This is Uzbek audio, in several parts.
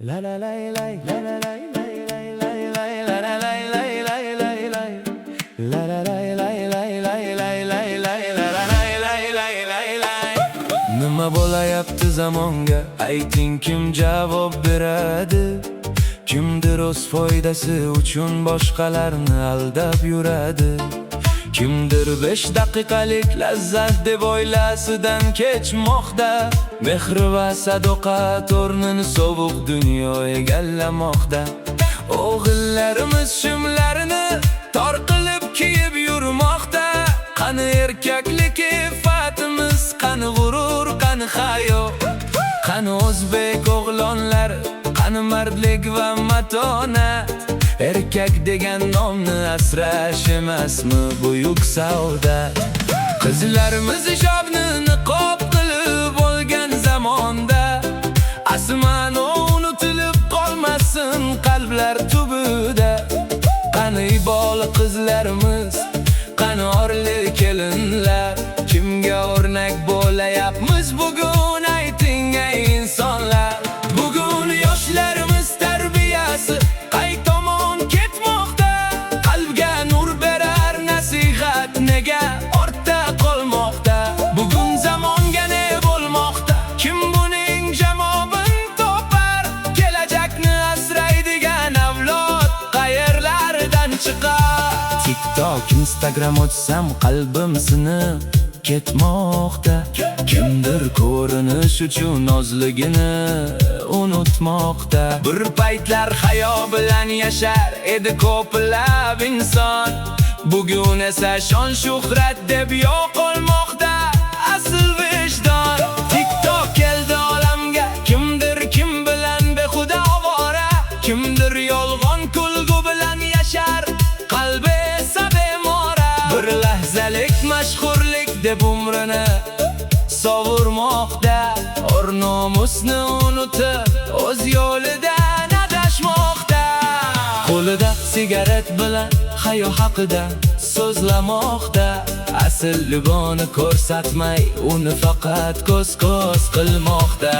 La la lay lay la la lay lay lay lay lay la la lay lay lay lay lay la la lay lay lay lay lay lay lay la la lay lay lay lay lay. Nima bo'layapti zamonga, ayting, kim javob beradi? Kimdir o'z foydasi uchun boshqalarni aldab yuradi. Kimdir 5 daqiqalik lazzat deb oilasidan kechmoqda. Mehr va sadoqat o'rnini sovuq dunyo egallamoqda. O'g'illarimiz shimlarini tor qilib kiyib yurmoqda. Qani erkaklik iffatimiz, qani g'urur, qani hayo? Qani o'zbek o'g'lonlari, qani mardlik va matonat? Erkak degan nomni asrash emasmi buyuk saodat? Qizlarimiz hijobni niqob qilib olgan zamonda, Asmani unutilib qolmasin qalblar tubida. Qani iboli qizlarimiz, qani orli kelinlar? Kimga o'rnak bo'layapmiz bugun, ayting, ey insonlar? Bugun yoshlarimiz tarbiyasi qay tomon ketmoqda? Qalbga nur berar nasihat nega ortda qolmoqda? Bugun zamonga ne bo'lmoqda? Kim buning javobini topar? Kelajakni asraydigan avlod qayerlardan chiqar? TikTok, Instagram ochsam, qalbim sinib ketmoqda. Kimdir ko'rinish uchun o'zligini unutmoqda. Bir paytlar hayo bilan yashar edi ko'plab inson. Bugun esa shon shuhrat deb yo'qolmoqda asl vijdon. TikTok keldi olamga, kimdir kim bilan behuda ovora. Kimdir yolg'on kulgu bilan yashar, qalbi esa bemora. Bir lahzalik mashhurlik deb umrini sovurmoqda. Or nomusni unutib, o'z yo'lidan adashmoqda. Qo'lida sigaret bilan hayo haqida so'zlamoqda. Asl liboni ko'rsatmay, uni faqat ko'z ko'z qilmoqda.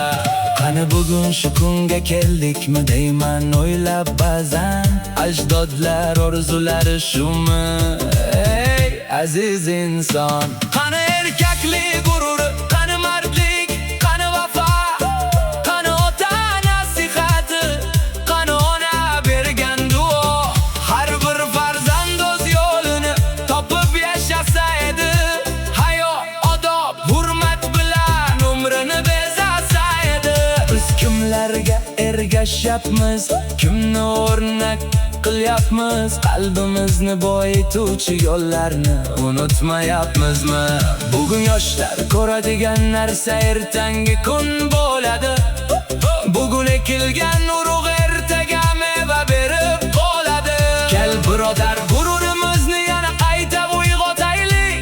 Qani bugun shu kunga keldikmi deyman o'ylab ba'zan. Ajdodlar orzulari shumi, ey aziz inson? Qani erkaklik g'ururi, qani mardlik, qani vafo? Qani ota nasihati, qani ona bergan duo? Har bir farzand o'z yo'lini topib yashasa edi, hayo, odob, hurmat bilan umrini bezasa edi. Biz kimlarga ergashyapmiz, kimni o'rnak qilyapmiz? Qalbimizni boyituvchi yo'llarni unutmayapmizmi? Bugun yoshlar ko'radigan narsa ertangi kun bo'ladi. Bugun ekilgan urug' ertaga meva berib qoladi. Kel, birodar, g'ururimizni yana qayta uyg'otaylik.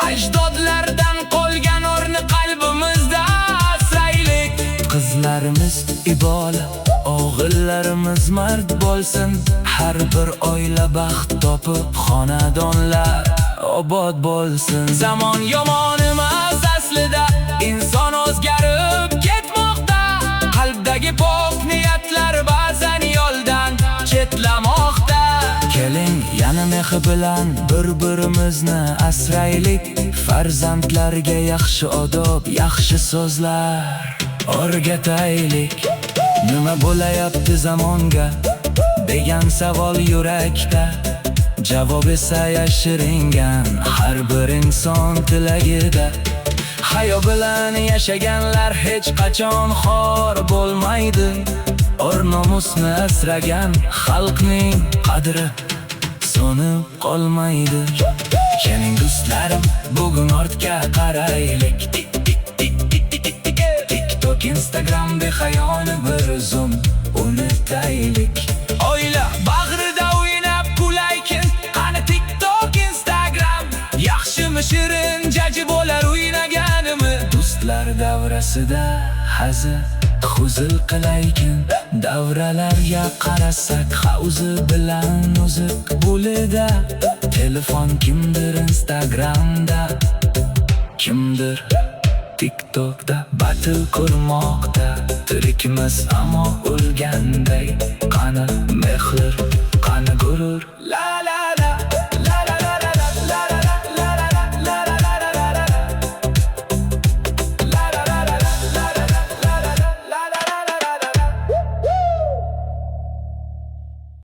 Ajdodlardan qolgan o'rni qalbimizda asraylik. Qizlarimiz iboli, o'g'illarimiz mard bo'lsin. Har bir oila baxt topib, xonadonlar obod bo'lsin. Zamon yomon emas aslida, inson o'zgarib ketmoqda. Qalbdagi pok niyatlar ba'zan yo'ldan chetlamoqda. Keling, yana mehr bilan bir-birimizni asraylik. Farzandlarga yaxshi odob, yaxshi so'zlar o'rgataylik. Nima bo'layapti zamonga degan savol yurakda, javob esa yashiringan har bir inson tilagida. Hayo bilan yashaganlar hech qachon xor bo'lmaydi. Or nomusni asragan xalqning qadri so'nib qolmaydi. Keling, do'stlarim, bugun ortga qaraylik. TikTok, Instagram behayoni bir zum unutaylik. Oila bag'rida o'ynab kulaykin. Qani TikTok, Instagram? Yaxshimi shirin jaji bo'lar o'ynaganimi? Do'stlar davrasida hazil huzul qilaykin. Davralarga qarasak, o'zi bilan o'zi bo'lida. Telefon, kimdir Instagramda, kimdir TikTokda battle ko'rmoqda. Tirikmiz, ammo o'lganday. Qani mehr, qani g'urur?